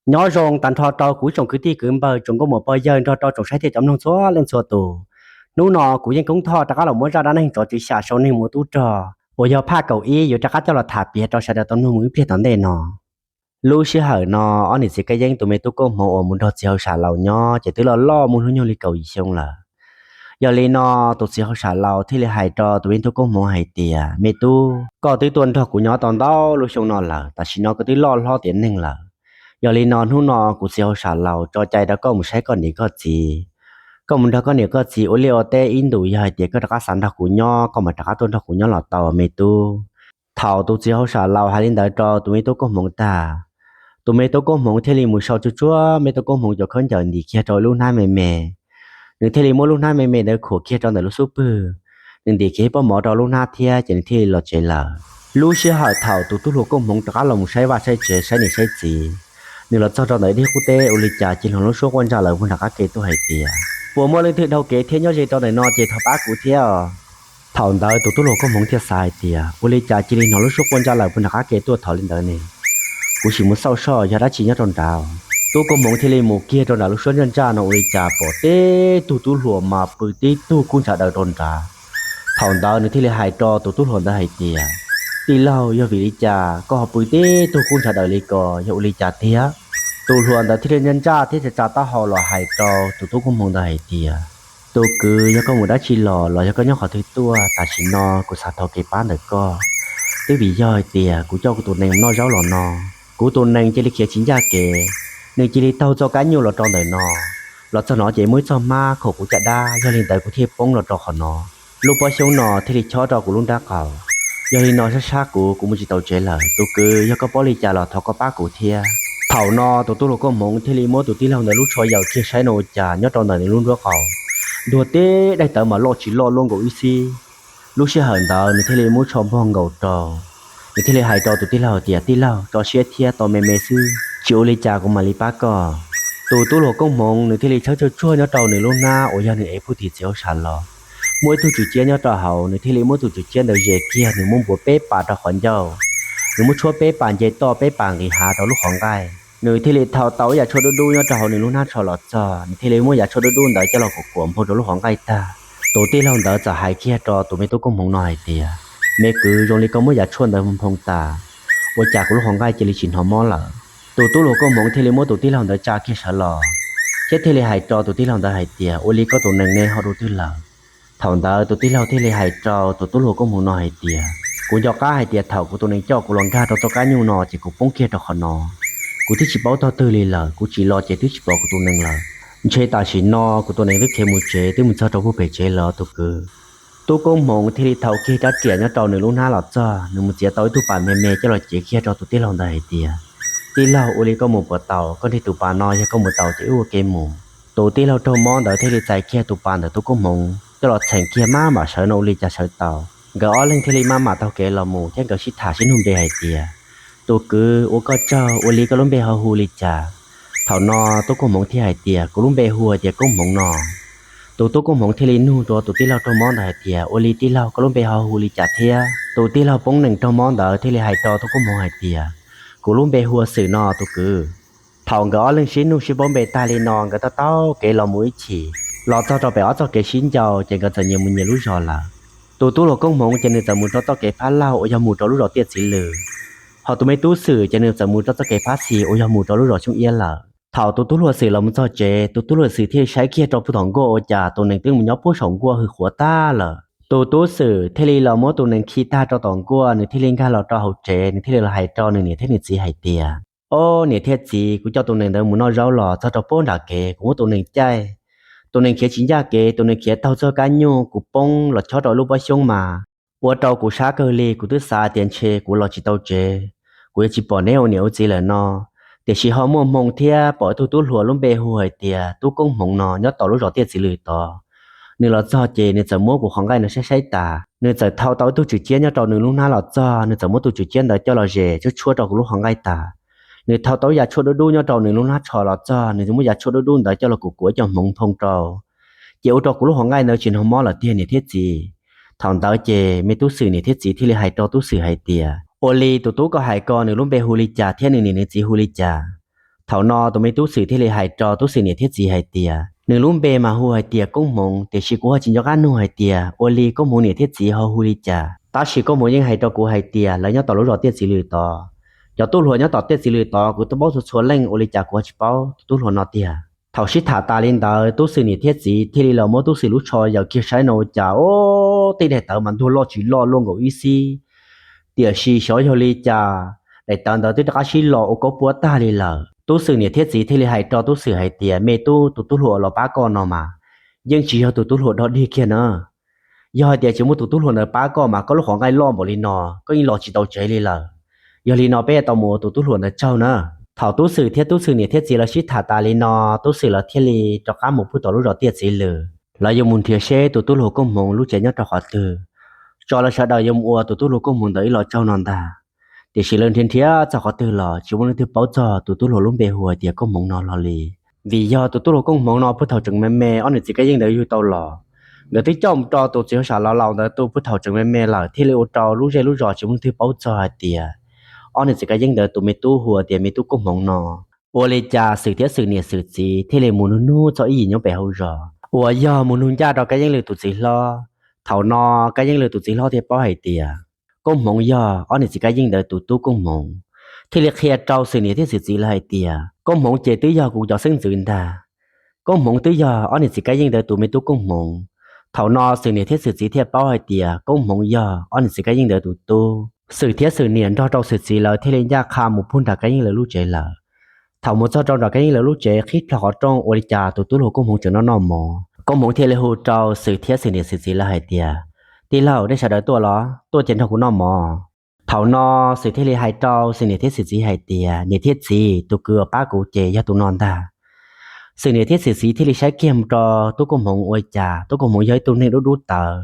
Nyob zoo tag nrho rau kuv tsoom kwv tij kwv npawg, tsoom nkauj muam pog yawg nrog rau tsoom saib thiab cov mloog txhua leej txhua tus. Hnub no kuv Yeej Koob Thoj rov qab los muab zaj dab neeg tsov tswv xya sau neeg mus tub rog uas yog phaj kaum ib yuav rov qab coj los tham piav rau sawv daws tau mloog mus ib pliag tom ntej no. Lub sij hawm no, ob niam txiv Kab Yeeb tus me tub Koob Hmoov uas mus nrog txiv Hauv Sam Laus nyob ces twb loj loj muaj hnub nyoog li kaum yim xyoo lawm. Yog li no, tus txiv Hauv Sam Laus thiaj li hais rau tus me tub Koob Hmoov hais tias, me tub, koj twb tuaj nrog kuv nyob tau ntau lub xyoo no lawm, tam sim no koj twb loj hlob tiav neeg lawm. Yog li no hnub no kuv txiv Hauv Sam Laus tso cai rau koj mus saib koj niam koj txiv. Koj mus nrog koj niam koj txiv ua liaj ua teb ib ntus, yog hais tias koj rov qab xav nrog kuv nyob, koj mam rov qab tuaj nrog kuv nyob los tau, me tub. Thaum tus txiv Hauv Sam Laus hais li ntawd rau tus me tub Koob Hmoov tag, tus me tub Koob Hmoov thiaj li mus sau tsuag tsuag me tub Koob Hmoov cov khaub ncaws ntim kiag rau lub hnab me me. Nws thiaj li muab lub hnab me me ntawd khuam kiag rau ntawm lub xub pwg, nws ntim kiag ib pob mov rau lub hnab thiab ces nws thiaj li los tsev lawm. Lub sij hawm thaum tus tub hluas Koob Hmoov rov qab los mus saib vaj saib tsev saib niam saib txiv, nws los txog rau ntawm ib daim qub teb, ua li cas cia li hnov lub suab quaj ntsaj lawm puag nram qab ke tuaj hais tias, puas muaj leej twg dhau kev thiab nyob ze rau ntawm no ces thov pab kuv thiab os. Thaum ntawd tus tub hluas Koob Hmoov thiaj xav hais tias, ua li cas cia li hnov lub suab quaj ntsaj lawm puag nram qab ke tuaj thaum li ntawd ne? Kuv sim mus xauj soj yog dab tsi nyob rau nrad. Tub Koob Hmoov thiaj li mus kiag rau nram lub suab ntsaj ntsaj no, ua li cas pom tib tug tub hluas mas pw tib tug kub ntshav daws rau nrad. Thaum ntawd nws thiaj li hais rau tus tub hluas ntawd hais tias, tij laug, yog vim li cas koj ho pw tib tug kub ntshav daws li ko, yog ua li cas tiag? Tus hluas ntawd thiaj li ntsaj ntsaj thiab tsa tsa taub hau los hais rau tus tub Koob Hmoov ntawd hais tias, tus kwv, yog koj mus dab tsi los los yog koj nyob qhov twg tuaj, tam sim no kuv xav thov kev pab ntawm koj. Twb vim yog hais tias kuv coj kuv tus nees noj zaub los no, kuv tus nees cia li khiav tsis ncaj kev, nws cia li taug txoj kab nyuj los rau ntawm no, los txog no ces muaj ib txoj hmab khaum kuv caj dab, yog li ntawd kuv thiaj poob los rau qhov no. Lub pob xyoob no thiaj li chob rau kuv lub nrab qaum. Yog li no sab sab kuv, kuv mus tsis tau tsev lawm. Tus kwv, yog koj paub li cas los thov koj pab kuv thiab. Thaum no tus tub hluas Koob Hmoov thiaj li muab tus tij laug ntawd lub tsho yaws kiag saib no ua cas nyob rau ntawm nws lub nruab qaum, ntuag tib daim tawv mas loj tsis loj luaj nkaus ib xib. Lub sij hawm ntawd nws thiaj li muab tsho npog nkaus rau. Nws thiaj li hais rau tus tij laug tias, tij laug, tso siab thiab, tos me me xwb, tsis ua li cas kuv mam li pab koj. Tus tub hluas Koob Hmoov nws thiaj li tshawb tsuag tsuag nyob rau nws lub hnab uas yog nws ev pug tim txiv Hauv Sam Laus, muaj ib tug tswm ciab nyob rau hauv, nws thiaj li muab tus tswm ciab ntawd zes kiag, nws muab npuav peb pas rau qhov ncauj, nws muab tshuab peb pas nce toj peb pas nqis hav rau lub qhov nqaij. Nws thiaj li thau tau ib yam tshuaj dub dub nyob rau hauv nws lub hnab tsho los txog, nws thiaj li muab yam tshuaj dub dub ntawd coj los kuam kuam npuag rau lub qhov nqaij tag. Tus tij laug ntawd txawm hais kiag rau tus me tub Koob Hmoov no hais tias, me kwv, zoo li koj muab yam tshuaj ntawd nphoo tas, ua cas kuv lub qhov nqaij cia li tsis hnov mob lawm. Tus tub hluas Koob Hmoov thiaj li muab tus tij laug ntawd tsa kiag sawv los, thiab thiaj li hais rau tus tij laug ntawd hais tias, ua li koj tus nees ne ho dua twg lawm? Thaum ntawd tus tij laug thiaj li hais rau tus tub hluas Koob Hmoov no hais tias, kuv nco qab hais tias thaum kuv tus nees coj kuv los nkag rau txoj kab nyuj no ces kuv poob kiag rau qhov no, kuv twb tsis paub tog twg li lawm, kuv tsim los ces twb tsis pom kuv tus nees lawm. Ntshe tam sim no kuv tus nees twb khiav mus tsev, twb mus txog rau puag pem tsev lawm tus kwv. Tub Koob Hmoov thiaj li thau kiag rab riam nyob rau nws lub hnab los txog, nws mus txiav tau ib tug pas me me coj los cev kiag rau tus tij laug ntawd hais tias, tij laug, ua li koj mus puas tau? Koj nrhiav tus pas no, yog koj mus tau ces wb ua ke mus. Tus tij laug raug mob ntawd thiaj li txais kiag tus pas ntawm tub Koob Hmoov coj los txheem kiag maj mam sawv no ua li cas sawv tau. Nkawd ob leeg thiaj li maj mam taug kev los mus thiab nkawd sib tham sib nug npe hais tias, tus kwv, ua koj tsaug, ua li koj lub npe ho hu li cas? Thaum no tub Koob Hmoov thiaj hais tias, kuv lub npe hu hais tias Koob Hmoov no. Tus tub Koob Hmoov thiaj li nug rau tus tij laug raug mob ntawd hais tias, ua li tij laug, koj lub npe ho hu li cas thiab? Tus tij laug poob nees raug mob ntawd thiaj li hais rau tub Koob Hmoov hais tias, kuv lub npe hu ua Xwm no tus kwv. Thaum nkawd ob leeg sib nug sib paub npe tag li no, nkawd taug taug kev los mus ib chim, los txog rau pem ob txoj kev sib ncau ces nkawd txawm nyias mus nyias lub zos lawm. Tus tub hluas Koob Hmoov ces nws txawm mus rau txoj kev phab laug uas yog mus rau lub zos Tiaj Txiv Lws, ho tus me tub Xwm ces nws txawm mus rau txoj kev phab xis uas yog mus rau lub zos Xyoob Iab lawm. Thaum tus tub hluas Xwm los mus txog tsev, tus tub hluas Xwm thiaj li saib kiag rau puag tom nkuaj ua cas tus nees twb mus nyob puag saum nkuaj hwm qhuav tag lawm. Tus tub Xwm thiaj li los muab tus nees khi tag rau tom nkuaj, nws thiaj li nkag los rau hauv tsev, nws thiaj li los hais rau nws niam thiab nws txiv hais tias, ob niam thiab txiv, kuv coj tus nees ntawd mus noj zaub los txog rau puag nram kev, kuv muab tus nees caij, tus nees khiav tsis ncaj kev, tus nees khiav taug txoj kab nyuj, kuv poob los chob rau lub pob xyoob mas ua rau kuv sab kawg li, kuv twb xav tias ntshe kuv los tsis tau tsev, kuv yuav tsis pom neb ua niam ua txiv lawm no. Tiam sis ho muaj hmoo thiab pom ib tug tub hluas lub npe hu hais tias Tub Koob Hmoov no nyob tom lub zos Tiaj Txiv Lws tod. Nws los txog ces nws txawm muab kuv qhov nqaij no saib saib tas, nws txawm thau tau ib tug tswm ciab nyob rau nws lub hnab los txog, nws txawm muab tus tswm ciab ntawd coj los zes tshuab tshuab rau kuv lub qhov nqaij tas. Nws thau tau ib yam tshuaj dub dub nyob rau nws lub hnab tsho los txog, nws muab yam tshuaj dub dub ntawd coj los kuam kuam ib co hmoov nphoo rau, ces ua rau kuv lub qhov nqaij ntawd tsis hnov mob lawm tiag niam thiab txiv. Thaum ntawd ces me tub Xwm niam thiab txiv thiaj li hais rau tub Xwm hais tias, ua li tus tub koj hais ko nws lub npe hu li cas thiab nws niam nws txiv hu li cas? Thaum no tus me tub Xwm thiaj li hais rau tub Xwm niam thiab txiv hais tias, nws lub npe mas hu hais tias Koob Hmoov, tiam sis kuv ho tsis nco qab nug hais tias ua li Koob Hmoov niam thiab txiv ho hu li cas. Tab sis Koob Hmoov yeej hais rau kuv hais tias lawv nyob tom lub zos Tiaj Txiv Lws tod. Cov tub hluas nyob tom Tiaj Txiv Lws tod kuv twb paub txhua txhua leej, ua li cas kuv ho tsis paub tus tub hluas no tiag. Thaum sib tham tas li ntawd, tub Xwm niam thiab txiv thiaj li los muab tub Xwm lub tsho yaws kiag saib no ua cas, o, tej daim tawv mas ntuag loj tsis loj luaj nkaus ib xib. Tiam sis xyov yog li cas, daim tawv ntawd twb rov qab sib los ua kaub puab tag li lawm. Tub Xwm niam thiab txiv thiaj li hais rau tub Xwm hais tias, me tub, tus tub hluas los pab koj no mas yeej tsis yog tus tub hluas dog dig kiag na. Yog hais tias tsis muaj tus tub hluas ntawd pab koj mas koj lub qhov nqaij loj npaum li no koj yeej los tsis tau tsev li lawm. Yog li no peb tau mus ua tus tub hluas ntawd tsaug na. Thaum tub Xwm thiab tub Xwm niam thiab txiv lawv sib tham tas li no, tub Xwm lawv thiaj li rov qab mus pug tom lub zos Tiaj Txiv Lws. Lawv yuav mus nrhiav seb tus tub hluas Koob Hmoov lub tsev nyob rau qhov twg, tso lawv sawv daws yuav mus ua tus tub hluas Koob Hmoov ntawd ib los tsaug no ntag. Tiam sis lawv nrhiav nrhiav txog qhov twg los tsis muaj leej twg paub txog tus tub hluas lub npe hu hais tias Koob Hmoov no hlo li. Vim yog tus tub hluas Koob Hmoov no puag thaum tseem me me ob niam txiv Kab Yeej ntawd yug tau los, nkawd twb coj mus rau tus txiv hauj sam laus laus ntawd tu puag thaum tseem me me lawm, thiaj li ua rau lub zej lub zos tsis muaj leej twg paub txog hais tias ob niam txiv Kab Yeej ntawd tus me tub hu tias me tub Koob Hmoov no. Ua li cas Xwm thiab Xwm niam Xwm txiv thiaj li mus nug nug txog ib yim nyob pem hauv zos uas yog mus nug ncaj rau Kab Yeej Lws tus txiv hlob. Thaum no Kab Yeej Lws tus txiv hlob thiaj paub hais tias Koob Hmoov yog ob niam txiv Kab Yeej ntawd tus tub Koob Hmoov, thiaj li qhia rau Xwm niam thiab Xwm txiv lawv hais tias Koob Hmoov ces twb yog kuv cov xeeb ntxwv ntag. Koob Hmoov twb yog ob niam txiv Kab Yeej ntawd tus me tub Koob Hmoov. Thaum no Xwm niam thiab Xwm txiv thiaj paub hais tias Koob Hmoov yog ob niam txiv Kab Yeej ntawd tus tub. Xwm thiab Xwm niam nrog rau Xwm txiv lawv thiaj li ncaj qha mus pug nram Kab Yeej lawv lub tsev lawm. Thaum mus txog rau nram Kab Yeej lawv lub tsev, qhib plho qhov rooj ua li cas tus tub hluas Koob Hmoov tseem noj noj mov. Koob Hmoov thiaj li hu rau Xwm thiab Xwm niam Xwm txiv lawv hais tias, tij laug, nej sawv daws tuaj los, tuaj ces nrog kuv noj mov. Thaum no Xwm thiaj li hais rau Xwm niam thiab Xwm txiv hais tias, niam thiab txiv, tus kws pab kuv ces yog tus no ntag. Xwm niam thiab Xwm txiv thiaj li saib kiag mus rau tub Koob Hmoov ua cas tub Koob Hmoov yog ib tug neeg dub dub tawv,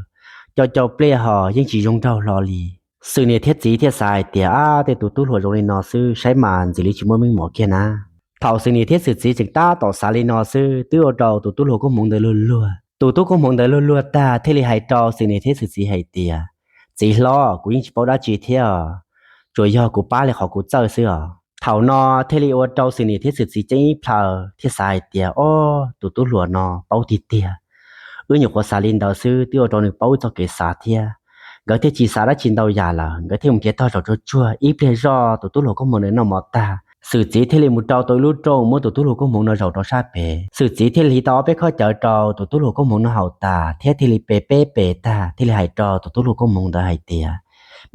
cau cau pliaj ho yeej tsis zoo nraug hlo li. Xwm niam thiab txiv thiaj xav hais tias, ab, tej tus tub hluas zoo li no xwb saib mas ntxim li tsis muaj meej mom kiag na. Thaum Xwm niam thiab Xwm txiv tseem tab tom xav li no xwb, twb ua rau tus tub hluas Koob Hmoov ntawd luag luag. Tus tub Koob Hmoov ntawd luag luag tag thiaj li hais rau Xwm niam thiab Xwm txiv hais tias, txiv hlob, kuv yeej tsis paub dab tsi thiab os, tsuas yog kuv pab li qhov kuv txawj xwb os. Thaum no thiaj li ua rau Xwm niam thiab Xwm txiv ceeb ib plhaw thiaj xav hais tias, o, tus tub hluas no paub tiag tiag. Wb nyuam qhuav xav li ntawd xwb twb ua rau nws paub wb txoj kev xav thiab. Nkawd thiaj tsis xav dab tsi ntau yam lawm, nkawd thiaj mus nrhiav tog zaum tsuag tsuag ib pliag zoj tus tub hluas Koob Hmoov ntawd noj mov tag, Xwm txiv thiaj li mus rau tau ib lub rooj muab tus tub hluas Koob Hmoov no zaum rau sab pem. Xwm txiv thiaj li hliv tau ob peb khob cawv rau tus tub hluas Koob Hmoov no haus tas thiab thiaj li pe peb pes tag thiaj li hais rau tus tub hluas Koob Hmoov ntawd hais tias,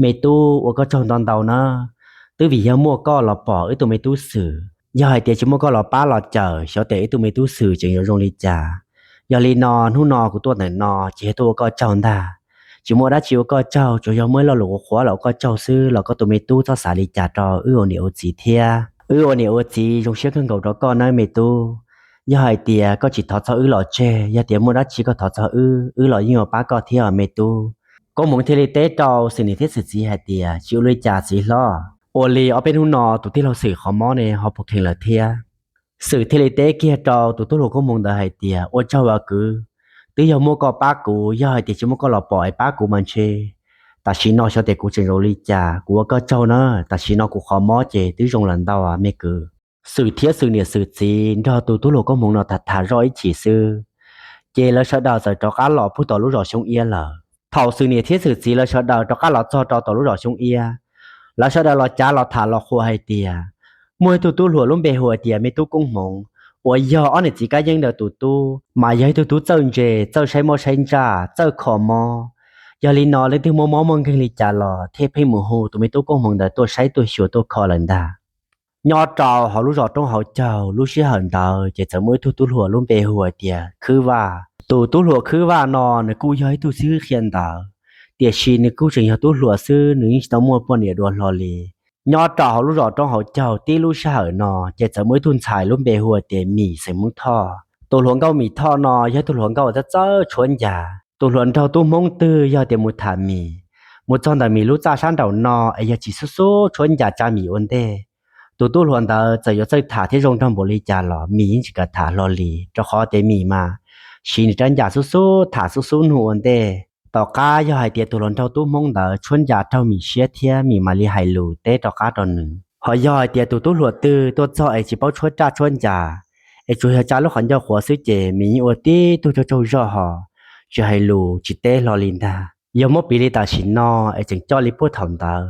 me tub, ua koj tsaug ntau ntau na, twb vim yog muaj koj los pom wb tus me tub Xwm. Yog hais tias tsis muaj koj los pab los cawm, xyov tes wb tus me tub Xwm tseem yuav zoo li cas. Yog li no hnub no kuv tuaj ntawm no ces yog tuaj ua koj tsaug ntag. Tsis muaj dab tsi ua koj tsaug, tsuas yog muaj ib lo lus qhuav qhuav los ua koj tsaug xwb los koj tus me tub txhob xav li cas rau wb ua niam ua txiv thiab. Wb ua niam ua txiv zoo siab kawg nkaus rau koj nawb me tub. Yog hais tias koj tsis thov txog wb los tseg, yog tias muaj dab tsi koj thov txog wb, wb los yeej yuav pab koj thiab me tub. Koob Hmoov thiaj li teb rau Xwm niam thiab Xwm txiv hais tias, tsis ua li cas txiv hlob. Ua li ob peb hnub no tus tij laug Xwm qhov mob ne ho puas kheev lawm thiab? Xwm thiaj li teb kiag rau tus tub hluas Koob Hmoov ntawd hais tias, ua tsaug as kwv, twb yog muaj koj pab kuv, yog hais tias tsis muaj koj los pom es pab kuv mas ntshe tam sim no xyov tes kuv tseem zoo li cas. Kuv ua koj tsaug na, tam sim no kuv qhov mob ces twb zoo lawm ntau me kwv. Xwm thiab Xwm niam Xwm txiv nrog tus tub hluas Koob Hmoov no tham tham zoj ib chim xwb, ces lawv sawv daws txawm rov qab los pug tom lub zos Xyoob Iab lawm. Thaum Xwm niam thiab Xwm txiv lawv sawv daws rov qab los txog rau tom lub zos Xyoob Iab, lawv sawv daws los cav los tham los qhuas hais tias, muaj ib tug tub hluas lub npe hu tias me tub Koob Hmoov, uas yog ob niam txiv Kab Yeeb ntawd tus tub, mas yog ib tug tub txawj ntse, txawj saib mob saib ntsaj, txawj kho mob. Yog li no leej twg muaj mob muaj nkeeg li cas los thiaj pheej mus hu tus me tub Koob Hmoov ntawd tuaj saib tuaj xyuas tuaj kho lawm ntag. Nyob rau hauv lub zos Roob Hauv Caug lub sij hawm ntawd ces txawm muaj ib tug tub hluas lub npe hu hais tias Khwb Vaj. Tus tub hluas Khwb Vaj no nws kuj yog ib tug xib hwb qhia ntawv, tiam sis nws kuj tseem yog tub hluas xwb, nws yeej tsis tau muaj poj niam dua hlo li. Nyob rau hauv lub zos Roob Hauv Caug tib lub sij hawm no ces txawm muaj ib tug ntxhais lub npe hu tias Mim xeem Hmoob Thoj. Tus hluas nkauj Mim Thoj no yog ib tug hluas nkauj txawj txawj tshuab ncas. Tus hluas nraug tub Hmoob twg yog tias mus tham Mim, mus txog ntawm Mim lub txaj sab nraum no es yog tsis xub xub tshuab ncas tsa Mim ua ntej, tus tub hluas ntawd txawm yuav txawj tham thiab zoo nraug npaum li cas los Mim yeej tsis kam tham hlo li, rau qhov tias Mim mas siv nws rab ncas xub xub tham xub xub nug ua ntej. Tom qab yog hais tias tus hluas nraug tub Hmoob ntawd tshuab ncas raug Mim siab thiab Mim mam li hais lus teb rov qab rau nws. Ho yog hais tias tus tub hluas twg tuaj txog es tsis paub tshuab raj tshuab ncas, es tsuas yog tsa lub qhov ncauj qhuav xwb ces Mim yeej ua tib tug tsaug tsaug zog hos tsis hais lus tsis teb hlo li ntag. Yog muab piv li tam sim no es tseem coj li puag thaum ntawd,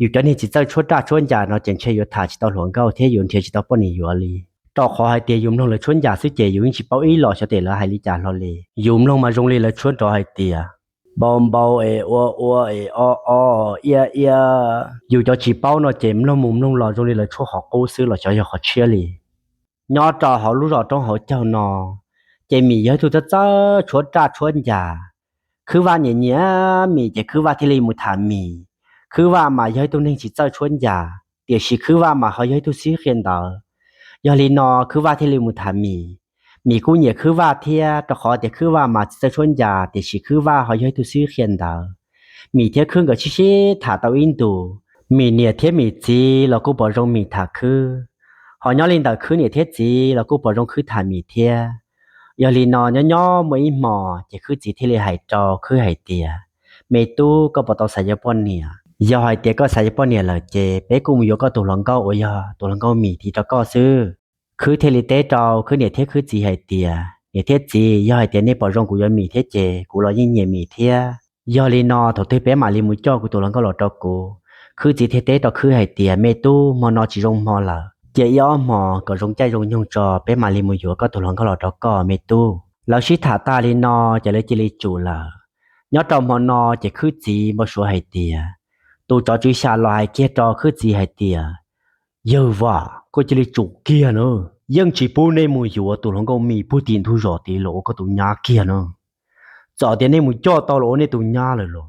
yus cov niag tsis txawj tshuab raj tshuab ncas no ces ntshe yuav tham tsis tau hluas nkauj thiab yuav nrhiav tsis tau poj niam yuav li. Rau qhov hais tias yus mloog lawv tshuab ncas xwb ces yus yeej tsis paub ib los xyov tes lawv hais li cas hlo li. Yus mloog mas zoo li lawv tshuab nrov hais tias npau npau es ua ua es o o, ia ia. Yus cov tsis paub no ces mloog mus mloog los zoo li lawv tshuab qhov qub xwb los xyov yog qhov tshiab li. Nyob rau hauv lub zos roob hauv caug no, ces Mim yog ib tug txawj txawj tshuab raj tshuab ncas. Khwb Vaj nyiam nyiam Mim ces Khwb Vaj thiaj li mus tham Mim. Khwb Vaj mas yog ib tug neeg tsis txawj tshuab ncas, tiam sis Khwb Vaj mas ho yog ib tug xib qhia ntawv. Yog li no Khwb Vaj thiaj li mus tham Mim. Mim kuj nyiam Khwb Vaj thiab, rau qhov tias Khwb Vaj mas tsis txawj tshuab ncas tiam sis Khwb Vaj ho yog ib tug xib qhia ntawv. Mim thiab Khwb nkawd sib sib tham tau ib ntus, Mim niam thiab Mim txiv los kuj pom zoo Mim tham Khwb, ho nyob li ntawm Khwb niam thiab txiv los kuj pom zoo Khwb tham Mim thiab. Yog li no nyob nyob muaj ib hmos ces Khwb txiv thiaj li hais rau Khwb hais tias, Me tub, koj puas tau xav yuav poj niam? Yog hais tias koj xav yuav poj niam lawm ces peb kuj mus yuav koj tus hluas nkauj uas yog tus hluas nkauj Mim tiv rau koj xwb. Khwb thiaj li teb rau Khwb niam thiab Khwb txiv hais tias, Niam thiab txiv, yog hais tias nej pom zoo kuv yuav Mim thiab ces kuv los yeej nyiam Mim thiab. Yog li no thaum twg peb mam li mus coj kuv tus hluas nkauj los rau kuv? Khwb txiv thiaj teb rau Khwb hais tias, Me tub, hmo no tsis zoo hmo lawm, cia ib ob hmos kom zoo caij zoo nyoog tso peb mam li mus yuav koj tus hluas nkauj los rau koj me tub. Lawv sib tham tag li no ces lawv cia li tsum lawm. Nyob rau hmo no ces Khwb txiv npau suav hais tias, tus tsov tswv xya los hais kiag rau Khwb txiv hais tias, Yawg Vam, koj cia li tsum kiag na, yeej tsis pub nej mus yuav tus hluas nkauj Mim puag tim ntug zos tid los ua koj tus nyab kiag na. Txawm tias nej mus coj tau los ua nej tus nyab lawm los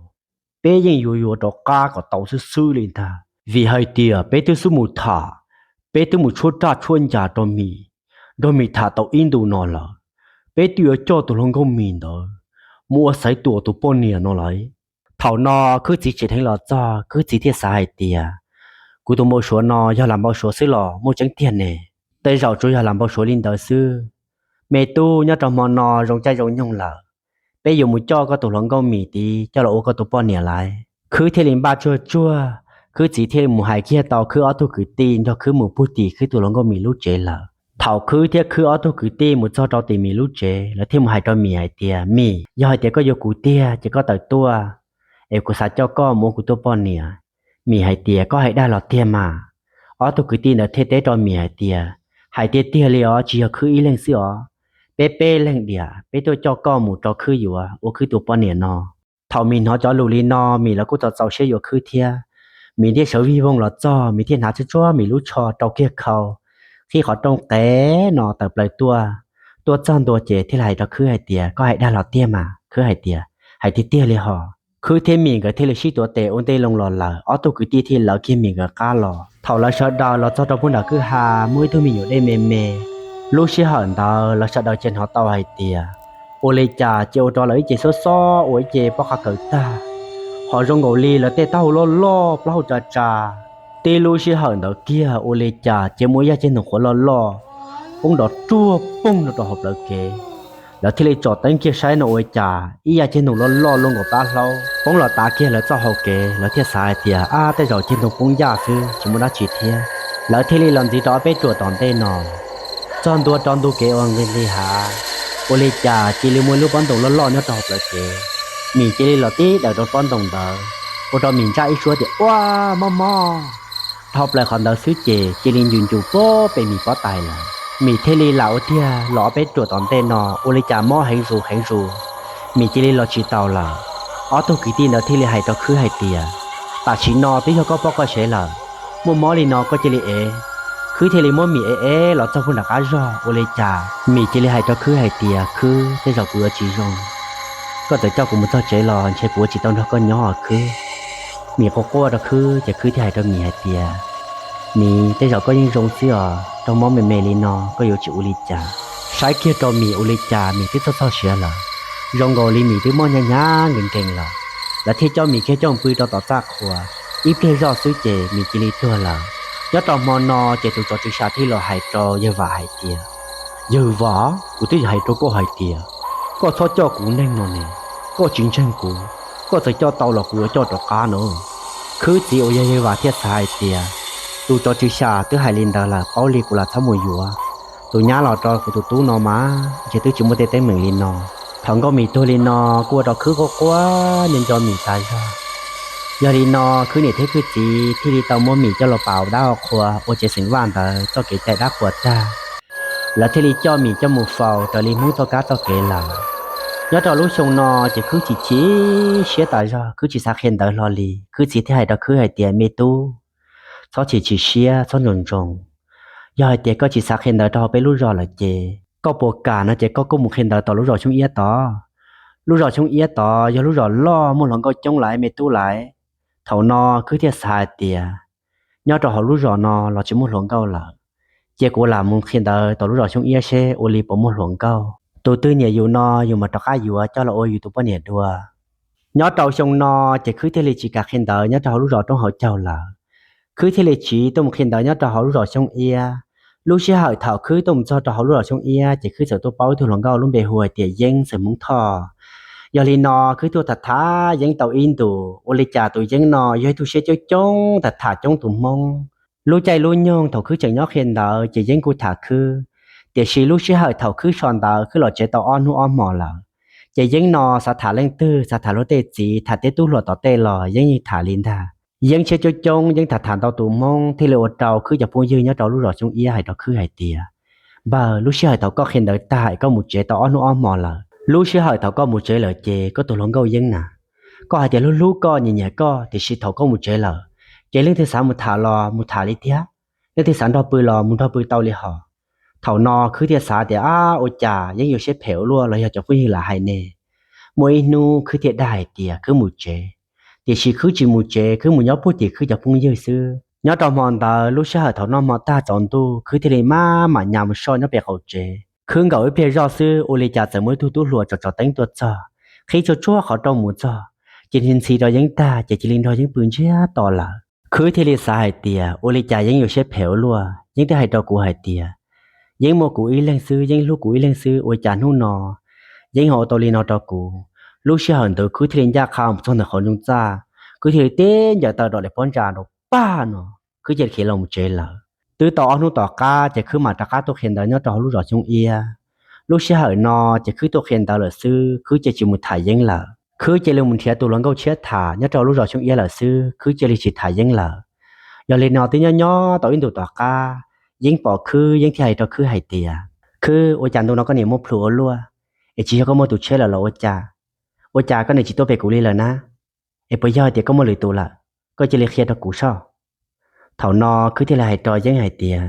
peb yeej yuav yuav rov qab kom tau xwb xwb li ntag, vim hais tias peb twb xub mus tham, peb twb mus tshuab raj tshuab ncas rau Mim, nrog Mim tham tau ib ntus no lawm, peb twb yuav coj tus hluas nkauj Mim ntawd mus ua Xaiv Tuam tus poj niam no lawm. Thaum no Khwb txiv tsim dheev los txog, Khwb txiv thiaj xav hais tias, Kuv tus npau suav no yog lam npau suav xwb los muaj tseeb tiag ne? Tej zaum tsuas yog lam npau suav li ntawd xwb. Me tub, nyob rau hmo no zoo caij zoo nyoog lawm, peb yuav mus coj koj tus hluas nkauj Mim tid coj los ua koj tus poj niam lawm. Khwb thiaj li npaj tsuag tsuag, Khwb txiv thiaj li mus hais kiag tau Khwb ob tug kwv tij nrog Khwb mus puag tim Khwb tus hluas nkauj Mim lub tsev lawm. Thaum Khwb thiab Khwb ob tug kwv tij mus txog rau tim Mim lub tsev, lawv thiaj mus hais rau Mim hais tias, Mim, yog hais tias koj yuav kuv tiag ces koj tawm tuaj, es kuv xav coj koj mus ua kuv tus poj niam. Mim hais tias, Koj hais dag los tiag mas? Ob tug kwv tij ntawd thiaj teb rau Mim hais tias, Hais tiag tiag li os, tsis yog Khwb ib leeg xwb os, peb peb leeg diam peb tuaj coj koj mus rau Khwb yuav ua Khwb tus poj niam no. Thaum Mim hnov cov lus li no, Mim los kuj txaus txaus siab yuav Khwb thiab. Mim thiaj sawv vij voog los txog, Mim thiaj hnav tsuag tsuag Mim lub tsho rau kiag khau, qhib qhov rooj qev no tawm plaws tuaj. Tuaj txog ntua ces thiaj li hais rau Khwb hais tias, Koj hais dag los tiag mas? Khwb hais tias, Hais tiag tiag li hos. Khwb thiab Mim nkawd thiaj li sib tuav tes ua ntej loo los lawm, ob tug kwv tij thiaj lawv kiag Mim nkawd qab los. Thaum lawv sawv daws los txog rau puag nram kwj ha, muaj ib tug me nyuam dej me me. Lub sij hawm ntawd lawv sawv daws cia hnov tau hais tias, ua li cas cia ua rau lawv ib ce xob xob ua ib ce pob qhov kawm tag, ho zoo nkaus li lawv tej taub hau loj loj plaub hau tsa tsa. Tib lub sij hawm ntawd kiag ua li cas cia muaj ib yaj ceg ntoos qhuav loj loj poob nrov ruaj poog no rau hauv plawv kev. Lawv thiaj li tsom teeb kiag saib no ua cas ib yaj ceg ntoos loj loj luaj nkaus tab hlaub poob los tav kiag lawv txoj hau kev. Lawv thiaj xav hais tias, Ab, tej zaum ceg ntoos poob yaj xwb, tsis muaj dab tsi thiab. Lawv thiaj li los ntxiv rau ob peb ruam tom ntej no. Txog ntua rau ntu kev uas nqis nqis hav, ua li cas cia li muaj ib lub pob ntoos loj loj nyob rau hauv plawv kev. Mim cia li los tib daws rau pob ntoos ntawd, ua rau Mim ntsaj ib suab tias, Ua, mob mob! Dhau plaws qhov ntawd xwb ces cia li ncus ncus pem Mim pob tais lawm. Mim thiaj li lam ua tiag los ob peb ruam tom ntej no, ua li cas mob heev zus heev zus, Mim cia li los tsis taus lawm. Ob tug kwv tij ntawd thiaj li hais rau Khwb hais tias, Tam sim no twb yog koj poj koj sev lawm, muaj mob li no koj cia li ev. Khwb thiaj li muab Mim ev ev los txog puag nram qab zog, ua li cas Mim cia li hais rau Khwb hais tias, Khwb, tej zaum kuv yuav tsis zoo, koj txawm coj kuv mus txog tsev los ntshe kuv ua tsis tau nrog koj nyob os Khwb. Mim quaj quaj rau Khwb ces Khwb thiaj hais rau Mim hais tias, Mim, tej zaum koj yeej zoo xwb os, raug mob me me li no koj yuav tsis ua li cas. Saib kiag rau Mim ua li cas Mim twb txhoj txhoj siav lawm, zoo nkaus li Mim twb mob hnyav hnyav nkees nkees lawm. Lawv thiaj coj Mim kiag coj pw rau tom txaj qhua, ib pliag zoj xwb ces Mim cia li tuag lawm. Nyob rau hmo no ces tus tsov tswv xya thiaj los hais rau yawg Vam hais tias, Yawg Vam, kuv twb hais rau koj hais tias koj txhob coj kuv neeg no ne, koj tsis ntseeg kuv, koj txawm coj tau los kuv yuav coj rov qab no. Khwb txiv uas yog yawg Vam thiaj xav hais tias, Tus tsov tswv xyam twb hais li ntawd lawm, paub li kuv lam txhob mus yuav. Tus nyab los rau kuv tus tub no mas ntshe twb tsis muaj tej teeb meem li no. Thaum Nkauj Mim tuag li no kuj ua rau Khwb quaj quaj nco nco Mim tas zog. Yog li no Khwb niam thiab Khwb txiv thiaj li tau muab Mim coj los pam ua dab ua qhua ua tsev xeem Vaj ntawd txoj kev cai dab qhuas tag. Lawv thiaj li coj Mim coj mus faus raws li Hmoob txoj kab txoj kev lawm. Nyob rau lub xyoo no ces Khwb chim chim siab tas zog, Khwb tsis xav qhia ntawv hlo li. Khwb txiv thiaj hais rau Khwb hais tias, me tub, txhob chim chim siab, txhob ntsoov ntsoov. Yog hais tias koj tsis xav qhia ntawv rau hauv peb lub zos lawm ces koj puas kam no ces koj kuj mus qhia ntawv tom lub zos Xyoob Iab tod. Lub zos Xyoob Iab tod yog lub zos loj muaj hluas nkauj coob lawm me tub lawm. Thaum no Khwb thiaj xav hais tias, nyob rau hauv lub zos no los tsis muaj hluas nkauj lawm, ces kuv lam mus qhia ntawv tom lub zos Xyoob Iab seb ua li puas muaj hluas nkauj. Tus twg nyiam yus no yus mam rov qab yuav coj los ua yus tus poj niam dua. Nyob rau xyoo no ces Khwb thiaj li tsis kam qhia ntawv nyob rau hauv lub zos Roob Hauv Caug lawm. Khwb thiaj li tsiv tuaj mus qhia ntawv nyob rau hauv lub zos Xyoob Iab. Lub sij hawm thaum Khwb tuaj mus txog rau hauv lub zos Xyoob Iab ces Khwb txawm tuaj paub ib tug hluas nkauj lub npe hu hais tias Yeeb xeem Hmoob Thoj. Yog li no Khwb tuaj tham tham Yeeb tau ib ntus, ua li cas tus Yeeb no yog ib tug siab coob coob tham tham coob tus Hmoob. Lub caij lub nyoog thaum Khwb tseem nyob qhia ntawv ces Yeeb kuj tham Khwb, tiam sis lub sij hawm thaum Khwb so ntawv Khwb los tsev tau ob hnub ob hmos lawm, ces Yeeb no xav tham leej twg, xav tham luag tej txiv, tham tej tub hluas tom tej los Yeeb yeej tham li ntag. Yeeb siab coob coob, Yeeb tham tham ntau tus Hmoob thiaj li ua rau Khwb cov phooj ywg nyob rau lub zos Xyoob Iab hais rau Khwb hais tias, npawg, lub sij hawm thaum koj qhia ntawv tag es koj mus tsev tau ob hnub ob hmos lawm, lub sij hawm thaum koj mus tsev lawm ces koj tus hluas nkauj Yeeb na, koj hais tias hlub hlub koj, nyiam nyiam koj, tiam sis thaum koj mus tsev lawm ces leej twg xav mus tham los mus tham li thiab, leej twg xav nrog pw los mus nrog pw tau li hos. Thaum no Khwb thiaj xav tias, ab, ua cas Yeeb yuav siab phem ua luaj los yog cov phooj ywg lam hais ne? Muaj ib hnub Khwb thiaj dag hais tias Khwb mus tsev, tiam sis Khwb tsis mus tsev, Khwb mus nyob puag tim Khwb cov phooj ywg xwb. Nyob rau hmo ntawd lub sij hawm thaum noj hmo tag tsaus ntuj Khwb thiaj li maj mam nyas mus soj nyob pem qaum tsev. Khwb nkaum ib pliag zoj xwb ua li cas txawm muaj ib tug tub hluas tsom tsom teeb tuaj txog, qhib tsuag tsuag qhov rooj mus txog, ces ntxhi ntxhi rau Yeeb tag ces cia li nrog Yeeb pw ntsiag to lawm. Khwb thiaj li xav hais tias ua li cas Yeeb yuav siab phem ua luaj, Yeeb twb hais rau kuv hais tias Yeeb muaj kuv ib leeg xwb, Yeeb hlub kuv ib leeg xwb, ua cas hnub no Yeeb ho ua tau li no rau kuv. Lub sij hawm ntawd Khwb thiaj li ncaj qha mus txog ntawm qhov ntsoog txaj, Khwb thiaj li tib ncaws taw dom daim pob ntsa rau pag no, Khwb cia li khiav los mus tsev lawm. Twb tau ob hnub tom qab ces Khwb mam rov qab tuaj qhia ntawv nyob rau hauv lub zos Xyoob Iab. Lub sij hawm no ces Khwb tuaj qhia ntawv lawm xwb, Khwb cia li tsis mus tham Yeeb lawm. Khwb cia li mus nrhiav tus hluas nkauj tshiab tham nyob rau lub zos Xyoob Iab lawm xwb, Khwb cia li tsis tham Yeeb lawm. Yog li no twb nyob nyob tau ib ntus tom qab, Yeeb pom Khwb, Yeeb thiaj hais rau Khwb hais tias, Khwb, ua cas ntu no koj niam muaj plhus ua luaj, es tsis yog koj muaj tus tshiab lawm los ua cas? Ua cas koj niam tsis tuaj pem kuv li lawm na? Es puas yog tias koj muaj lwm tus lawm? Koj cia li qhia rau kuv soj. Thaum no Khwb thiaj li hais rau Yeeb hais tias,